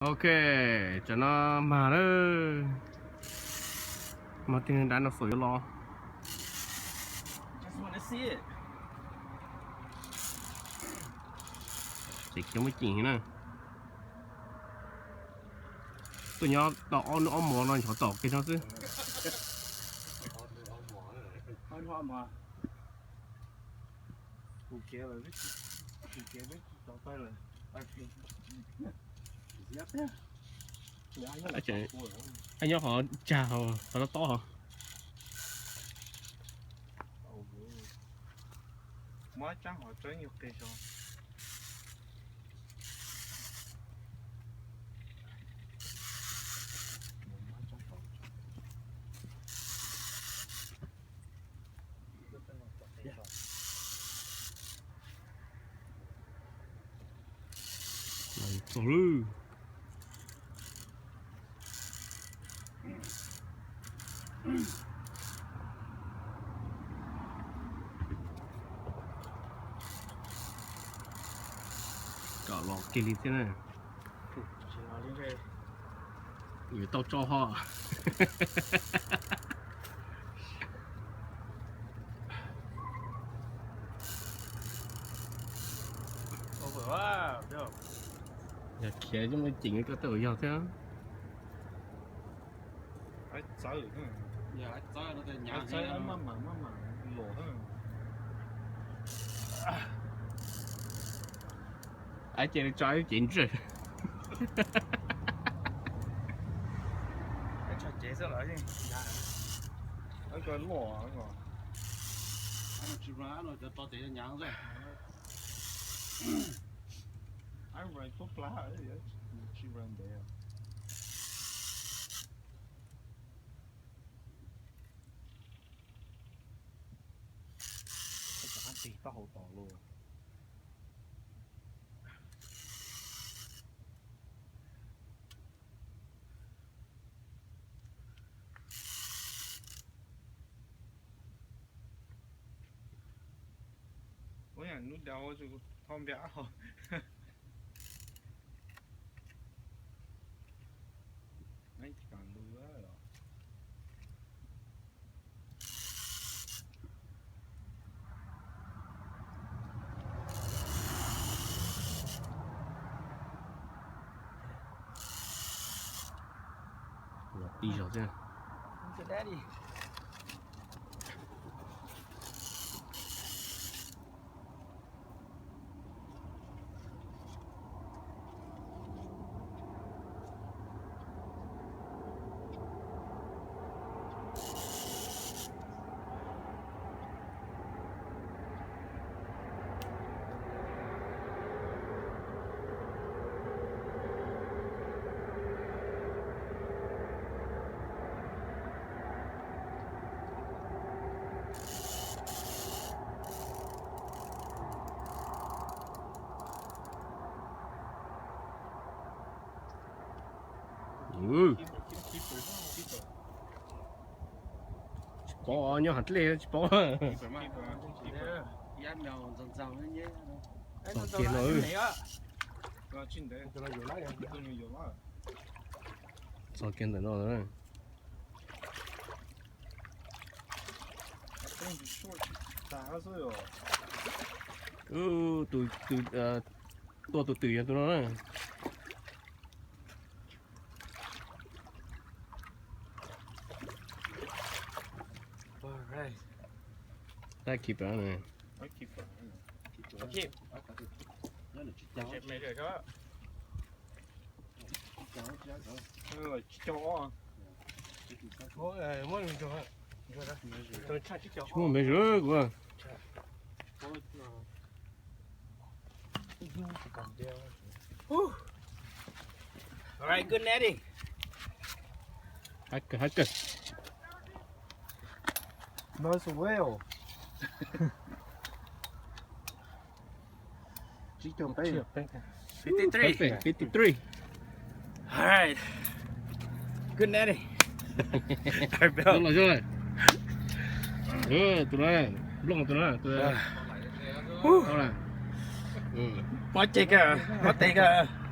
Ok, tsam no mag lawm. Mag tij neeg dab no xaum yuav los. Ces khiav muaj ceem na. Tuaj nyob tau ob hnub ob hmos no nchov tom kiag no xwb. Nyob qhov tsag qhov tob tob hov. Txog lawm. Kom los kiag li thiab na. Yuav tau tso ho. Yog khiav coj muaj ceem koj tej zaum yog thiab. Ab, cia li tso ib cev ntsawg. Tig taub hau tos los. Ua yam nub dau tho npias hau. Los tib zaug thiab. Tsis paub, nyob hauv dlej tsis paub. Txog kiag no. Txog kiag ntawm no. Tus, tus, tua tus twm yog tus no na. Tab keeper na. Tsis muaj measure kuv. All right, good netting. Hab kawg, hab kawg. Nice whale. Tsib caug peb. Fifty three. Perfect, fifty three. All right. Good netting. Los zoo. Tus no, nplooj tus no, tus no. Mob ceg kawg, mob tes kawg.